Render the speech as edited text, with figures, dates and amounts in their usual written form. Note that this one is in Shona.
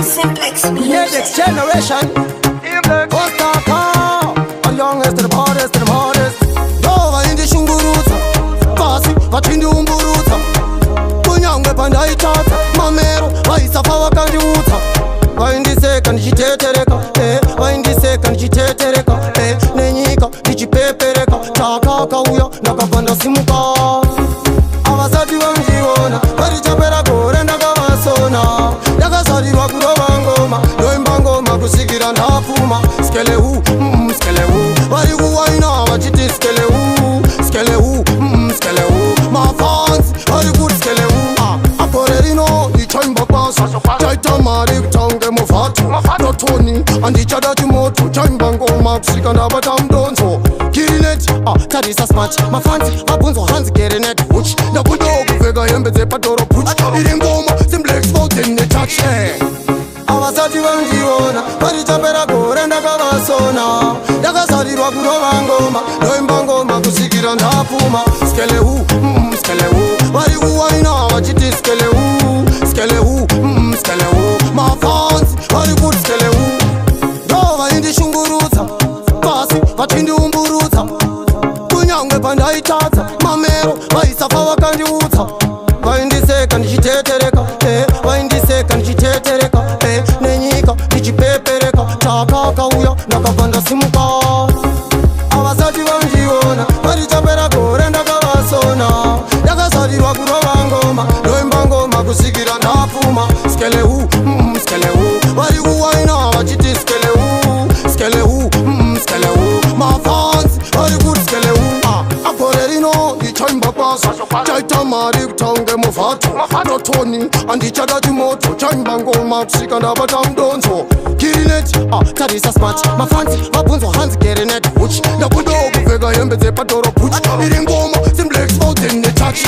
Simplex Next Music. generation. Kostaka, the youngest, the hardest, the hardest. Ndo vaindishungurudza pasi vachindiumburudza, kunyange pandaitadza mamero vaisafa vakandiudza. Vaindiseka ndichitetereka, vaindiseka ndichitetereka, nenyika ndichipepereka. Takakauya ndakabva ndasimuka. Havasati vandiona, varichapera gore ndakavasona. Ndakazarirwa kurova ngoma, ndoimba ngoma kusvikira ndapfuma. Skeleu, skeleu, vari kuwaina vachiti skeleu, skeleu, skeleu. Mafans vari kuti skeleu. Ah, agore rino ndichaimba kwazvo, chaita mari kutange muvhato totoni. Handichada chimoto, chaimba ngoma kusvika ndabata mudonzo. Kirineti, ah, tarisa smart. Mafans vabvunzwa hanzi gerinet huch. Ndakudawo kupfeka hembe dzepadoro puch. Iri ngoma Simplex Fountain netouch. Havasati vandiona, varichapera gore ndakavasona. Ndakazarirwa kurova ngoma, ndoimba ngoma kusvikira ndapfuma. Skeleu, skeleu, vari kuwaina vachiti skeleu, skeleu, skeleu. Mafans vari kuti skeleu. Ndo vaindishungurudza pasi vachindiumburudza, kunyange pandaitadza mamero vaisafa vakandiudza. Vaindiseka ndichitetereka, vaindiseka ndichitetereka, nenyika ndichipepereka. Takakauya ndakabva ndasimuka. Havasati vandiona, varichapera gore ndakavasona. Ndakazarirwa kurova ngoma, ndoimba ngoma kusvikira ndapfuma. Skeleu, skeleu, vari kuwaina vachiti skeleu, skeleu, skeleu. Mafans vari kuti skeleu. Ah, agore rino ndichaimba kwazvo, chaita mari kutange muvhato totoni. Handichada chimoto, chaimba ngoma kusvika ndabata mudonzo. Kirineti, ah, tarisa smart. Mafans vabvunzwa hanzi gerinet huch. Ndakudawo kupfeka hembe dzepadoro puch. Iri ngoma Simplex Fountain netouch.